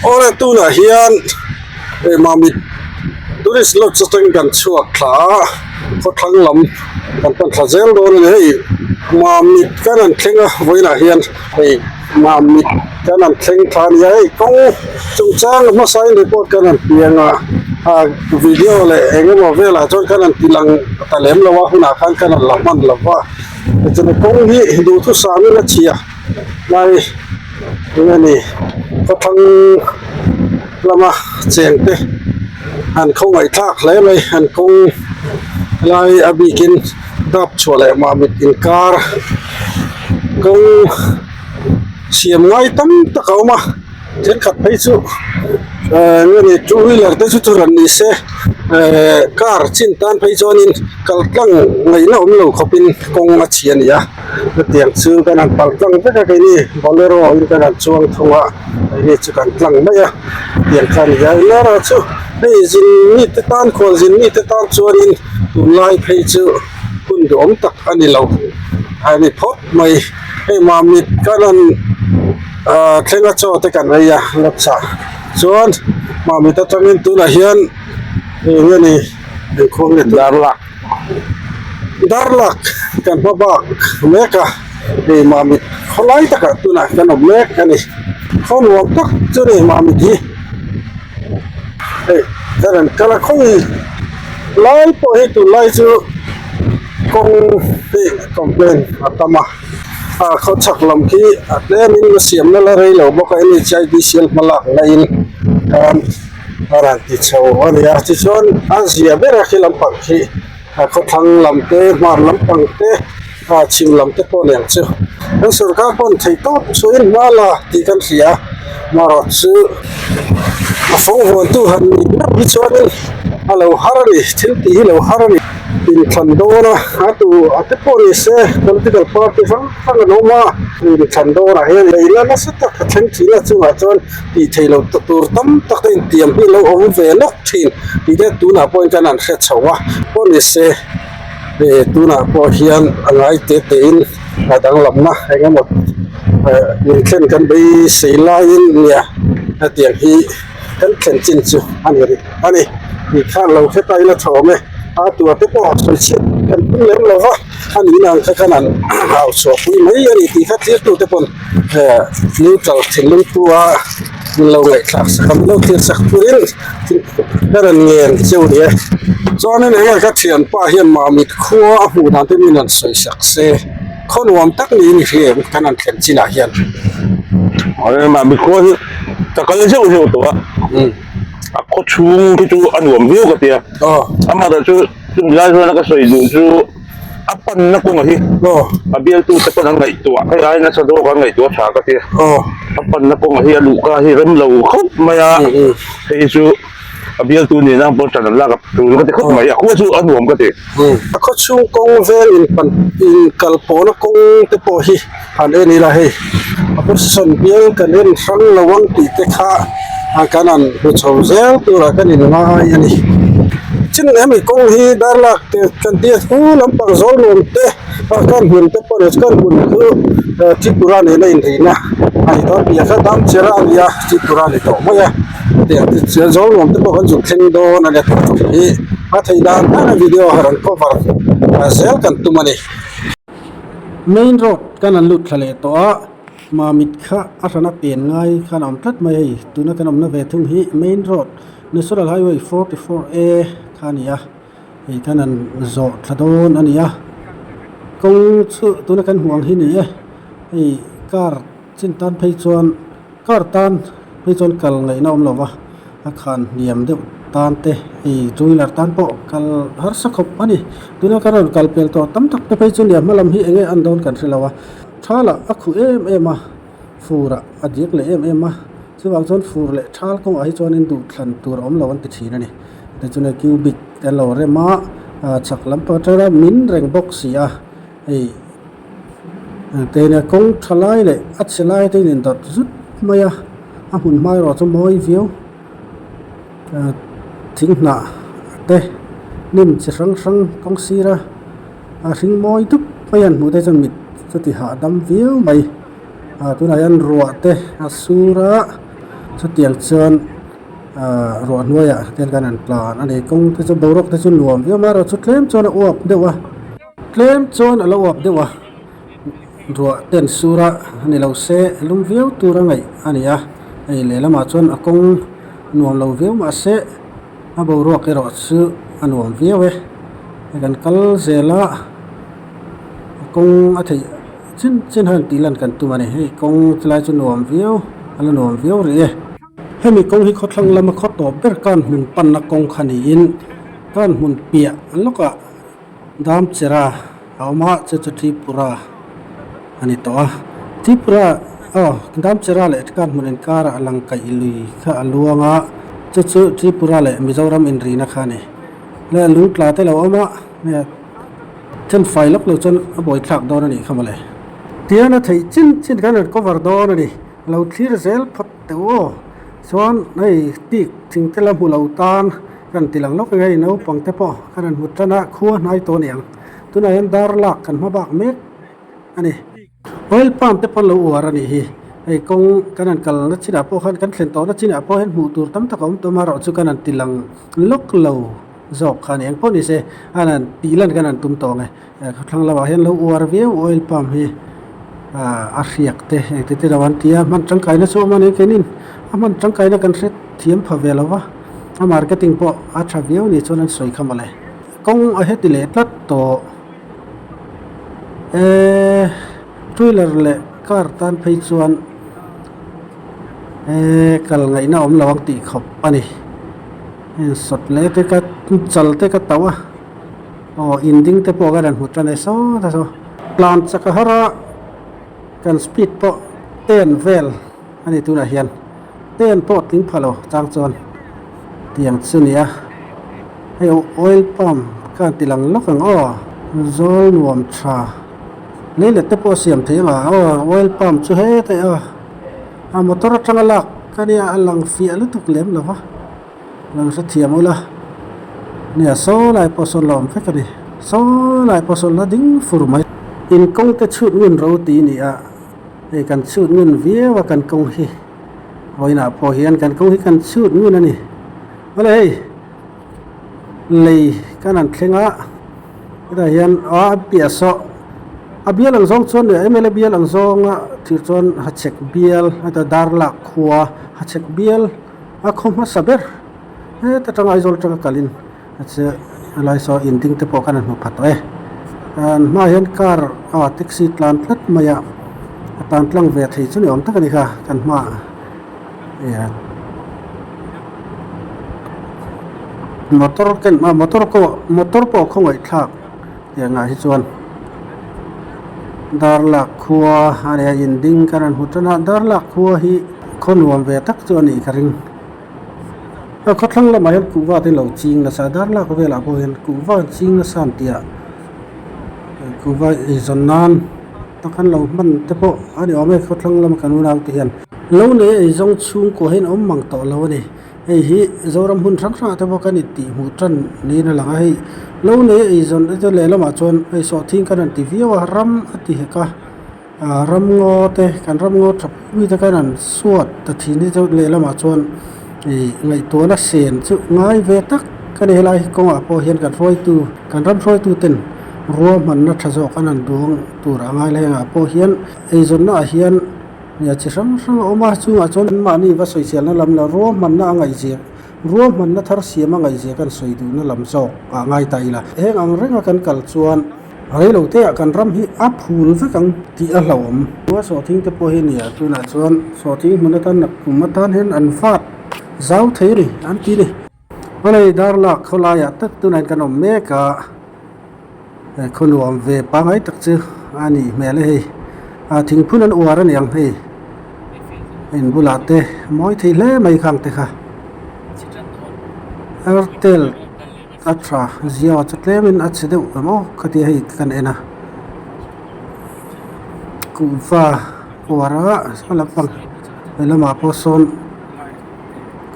Awle tunah hian hei Mamit tourist lodge atangin kan chhuak thla a khawthlang lam kan pan thla zel dawn a ni hei Mamit kan han thleng a vawiinah hian hei Mamit kan han thleng thla a ni a hei kawng chungchang hmasain report kan han piang a ah video leh eng emaw velah chuan kan han ti lang ta lem lo a hunah khan kan han la hman lo va tichuan kawng hi duhthusam in a chhia lai eng nge ni khawthlang lama cheng te an khawngaih thlak hle mai an kawng lai a bikin dap chhuah leh mamit inkar kawng siam ngai tam tak a awm a thenkhat phei chu eh eng nge ni two wheeler te chu chu rawn ni se eh car chin tan phei chuanin kal tlang ngaihna awm lo khawpin kawng a chhi a ni a. Hetiang chu kan han pal tlang vek a keini bolero in kan han chuang thung a keini chu kan tlang mai a hetiang kha a ni a erawh chu hei zin mite tan khual zin mite tan chuanin tunlai phei chu hun duhawm tak a ni lo a ni phawt mai hei mamit kan han ah thleng a chaw te kan ei a lawchah chuan mamit atangin tunah hian eng nge ni engkhaw nge Darlak. Darlak kan hma bak mek a hei Mamit khawlai takah tunah kan awm mek a ni khaw nuam tak chu ni Mamit hi hei kan rawn kal a khawi lai pawh hi tunlai chu kawng hi complain a tam a a khawchhak lam khi a tlemin a siamna la rei lo bawk a nhidcl hma lak laiin khan. A rawn ti chho a ni a tichuan a zia ber a khi lampang khi a khawthlang lam te hmar lampang te a chhim lam te pawh nen chu kan sorkar pawn theih tawp chuan hma la tih kan hria a marawh chu a fawng vuantu han nih meuh hi chuanin a lo har a ni thil tih hi lo har a ni inthlan dawn a a tu a te pawh ni se political party hrang hrang an awm a inthlan dawnah hian eina nasa tak a thleng thin a chungah chuan. Tih theih loh tur tam tak a intiam hi lo awm ve lawk thin tih te tunah pawhin kan han hre chho a pawh ni se eh tunah pawh hian a ngai te tein a danglamna eng emaw eh min thlen kan beisei laiin nia hetiang hi kan thlen chin chu a ni rih a ni tih khan lo hre ta ila tha awm e a tua te pawh sawi chhiat kan tum lem lo va a nihna ang kha khan an hau chhuah pui mai a ni tih kha thirtute pawn. Neutral thinlung tua min lo ngaihthlak sak a min lo thlir sak turin ka rawn ngen cheu ni e. Chuanin eng nge ka thianpa hian Mamit khua a hmuh dan te min rawn sawi sak se khaw nuam tak niin i hria em kan han thlen chinah hian. Awle Mamit khua hi ka kal zeuh zeuh tawh a a khaw chhung hi chu a nuam viau ka tia amaherawhchu chumi lai chuan ka sawi duh chu. A panna kawngah hi a bialtu te pawn an ngaihtuah hei ai nasa zawk an ngaihtuah tha ka ti a panna kawngah hi a luhka hi rem lo khawp mai a hei chu a bialtu nena ang pawh ṭan an lak a tul ka ti khawp mai a khua chu a nuam ka ti. A khaw chhung kawng vel inpan inkal pawhna kawng te pawh hi han en ila hei opposition bial kan en hrang lo ang tih te kha kan han hmu chho zel turah kan in ngai a ni. Chin hemi kawng hi darlak te kan tia thu lampang zawl nuam te kan hmun te pawh kan hmun chu Tripura nena inrihna a ni dawn piah kha Damchera a ni a Tripura a ni tawh mai a tiang te chuan zawl nuam te pawh kan zuk thleng dawn a nia tih tum hi a theih dan dan a video a rawn cover zel kan tum a ni. Main road kan han lut thla leh tawh a, Mamit kha a hrana pen ngai khan a awm tlat mai hei tuna kan awmna ve thung hi main road National Highway 44 A kha a ni a, hei khan an zawh thla dawn a ni a, kawng chu tuna kan hmuh ang hi ni e, hei car chin tan phei chuan car tan phei chuan kal ngaihna awm lo va a khan hniam deuh tan te hei two wheeler tan pawh kal harsa khawp a ni tuna kan rawn kal pel tawh tam tak te phei chu nia hma lam hi eng nge an dawn kan hre lo a thal ah a khuh em em a fur ah a diak leh em em a chuvang chuan fur leh thal kawngah hi chuanin duhthlan tur a awm lo an ti thin a ni tichuan hei cubic te an lo rem a ah chhak lampang atanga min reng bawk si a hei. Tena kawng tha lai leh a chhe lai te in dawt zut mai a a hmun hma erawh chu mawi viau ah thing hnah te hnim chi hrang hrang kawng sira a hring mawi dup mai an hmuh te chuan mit chu ti hahdam viau mai ah tunah hian ruah te a sur a. Chutiang chuan ahh ruah hnuaiah te kan han tlan a ni. Kawng te chu boruak te chu nuam viau mai erawh chu tlem chuan a uap deuh a tlem chuan a lo uap deuh a ruah te an sur a ni lo se lum viau tur a ngaih a ni a hei lehlamah chuan a kawng nuam lo viau mahse a boruak erawh chu a nuam viau e hei kan kal zel a a kawng a theih chin chin hian tih lan kan tum a ni hei kawng chulai chu nuam viau a la nuam viau rih e. Hemi kawng hi khawthlang lama khaw tawp ber kan hmun panna kawng kha niin kan hmun piah lawkah Damchera a awm a chu chu Tripura a ni tawh a Tripura aw Damchera leh kan hmun inkarah Langkaih lui kha a luang a chu chu Tripura leh Mizoram inrina kha a ni leh lungtla te lo awm a then fai lawk lo chuan a buaithlak dawn a nih kha mawle. Tian a theih chin chin khan an cover dawn a ni lo thlir zel phawt teh u aw chuan hei tik thing te la hmu lo tan kan ti lang lawk ang hei naupang te pawh kan rawn hmu tan a khua hnai tawh a ni ang tunah hian dar lak kan hma bak mek a ni. Oil palm te pawh an lo uar a nih hi hei kawng kan han kal na chinah pawh khan kan thlen tawhna chinah pawh hian hmuh tur tam tak a awm tawh amaherawh chu kan han ti lang lawk lo zawk kha a ni eng pawh ni se a han tih lan kan han tum tawh ang e. Khawthlang lamah hian lo uar viau oil palm hi a hriak te engti te lo an ti a hman tangkaina chu a awm a ni keinin a hman tangkaina kan hre thiam pha ve lo va a marketing pawh a tha viau ni chuan an sawi kha mawle kawng a heti leh tlat tawh eee two wheeler leh car tan phei chuan eee kal ngaihna awm lo ang tih khawp a ni heng sawt leh te ka chal te ka tauh a. Aw in ding te pawh kan han hmu tan e saw ta saw tlan chak a har a kan speed pawh ten vel a ni tunah hian ten pawh tling pha lo chang chuan tiang chu nia hei oil pump ka han ti lang lawk ang aw zawl nuam tha lei let te pawh a siam thei anga aw oil pump chu hetah aw a motor atanga lak ka nia a lang fiah lutuk lem lo va. Lo hrethiam ula, nia saw lai pawh sawn la awm vek a ni. Saw lai pawh sawn la ding fur mai. In kawng te chhut ngun ro ti ni a, hei kan chhut ngun viau a kan kawng hi. Vawiinah pawh hian kan kawng hi kan chhut ngun a ni. Awle hei lei kan han thleng a, hetah hian a piah saw a bial ang zawng chuan mla bial ang zawnga thir chuan hachhek bial heta darlak khua hachhek bial. A khaw hmasa ber heta tanga Aizawl atanga kalin a che helai saw in ding te pawh khan an hmu pha tawh e. An hmaah hian car ah taxi tlan tlat mai a, a tan tlang ve thei chu ni awm tak a ni kha kan hmaah ih motor ken ah motor pawh motor pawh a khawngaihthlak tiang ah hi chuan Darlak khua a nia in ding kan han hmu tan a Darlak khua hi. Khaw nuam ve tak chu a nih ka ring. A khawthlang lamah hian kuhva te lo ching nasa a, darlak velah pawh hian kuhva an ching nasa an tih ah kuhva eizawn nan tak an lo hman te pawh a ni awm e khawthlang lama kan unau te hian. Lo nei eizawng chhungkua hian awm mang tawh lo a ni. Hei hi Zoram hmun hrang hrangah te pawh kan intih hmuh tan niin a lang a, hei lo nei eizawn te lehlamah chuan hei sawhthing kan han ti viau a, ram a ti hek a. Aaa ramngaw te kan ramngaw tha pui te khan an suat ta thin hi chu lehlamah chuan ih ngaihtuahna sen chu ngai ve tak a ni helai kawngah pawh hian kan hruaitu kan ram hruaitu ten ruahmanna tha zawk an han duang tur a ngai lengah pawh hian eizawnna ah hian nia chi hrang hrang a awm a chungah chuan mahni va sawiselna lam leh ruahmanna a ngaihzia ruahmanna thar siam a ngaihzia kan sawi duhna lam zawk ah ngai ta ila heng ang renga kan kal chuan. Rei lo te ah kan ram hi a phul vek ang tih a hlauhawm. Tua sawhthing te pawh hi a ni a, tunah chuan sawhthing hmun atan nak kum atan hian an vat zau thei a ni an ti a ni. Awlei darlak khawlaiah tak tunah hian kan awm mek a, he khaw nuam ve pangngai tak chu a nih hmel e hei. Ah thingphun an uar a ni ang hei, in bulah te mawi thei hle mai khang te kha. Airtel. A tha zia chu tlemin a chhe deuh em aw khati hei kan en a kuhva uar a saw lampang he lamah pawh sawn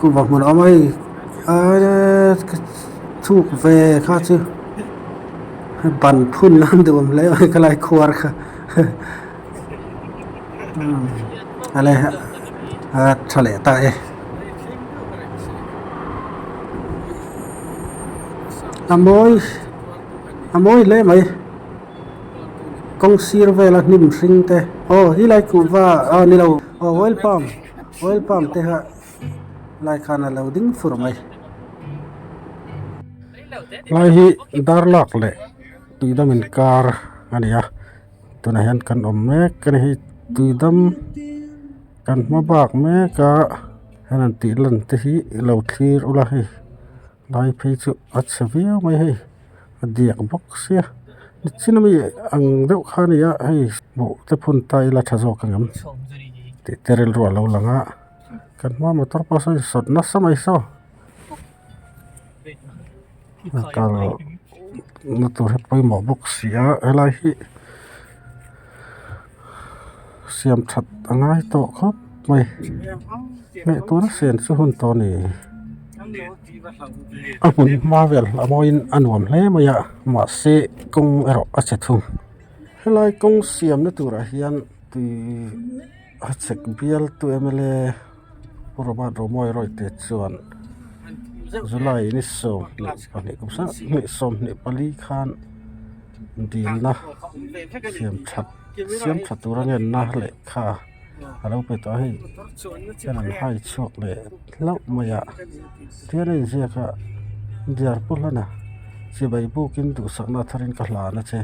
kuhva hmun a awm a hei aaa chhuk ve kha chu ban phun nan duh awm hle mai khalai khuar kha umm awle. A tha leh ta e. A mawi a mawi hle mai kawng sir vela hnim hring te aw helai kuhva aw ni lo aw oil palm oil palm te kha lai khan a lo ding fur mai. Lai hi darlak leh tuidam inkar a ni a tunah hian kan awm mek a ni hei tuidam kan hma bak mek a heng an tih lan te hi lo thlir ula hei lai phei chu a chhe viau mai hei a diak bawk sia nichin ami ang deuh kha a ni a hei hmuh te phun ta ila tha zawk ang em tih te rilru a lo lang a kan hma motor pawh saw in sawt nasa mai saw. Kal na tur hi pawimawh bawk si a helai hi siam that a ngai tawh khawp mai ngaihtuahna siam chu hun tawh a ni a hmun hma vel a mawiin a nuam hle mai a mahse kawng erawh a chhe thung helai kawng siamna turah hian tui a chhek bial tu mla Pu Robert Romawi Rawite chuan July ni 22 kum sang 24 khan dilna siam that siam tha tura ngenna lehkha a lo pe tawh a hei hian an hai chhuak leh hlauh mai a tihian a inziak a diar pu hlana chibai bukin duhsakna tharin ka hlan a che.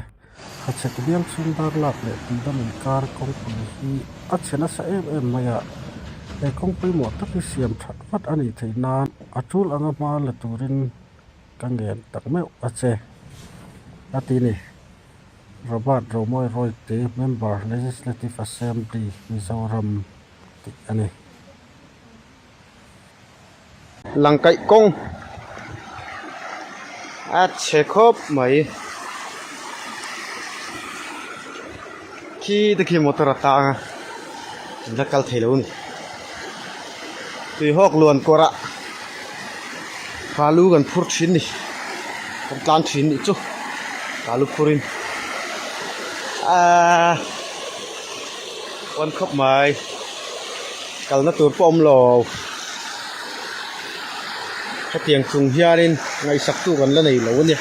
Hachhek bial chhung dar lak leh tuidam inkar kawngpui hi a chhe nasa em em mai a, he kawng pawimawh tak hi siam that vat a nih theih nan a tul anga hma la turin ka ngen tak meuh a che, a ti ni. Robert Romawi Royte, Member, Legislative Assembly, Mizoram tih a ni. Langkaih kawng a chhe khawp mai khi te khi motor a tang a an la kal thei lo a ni tuihawk luan kawr ah balu kan phur thin a ni kan tlan thin a nih chu balu phur in aaa pawn khawp mai. Kalna tur pawh a awm lo. Hetiang chung hianin ngaihsaktu kan la nei lo a nia.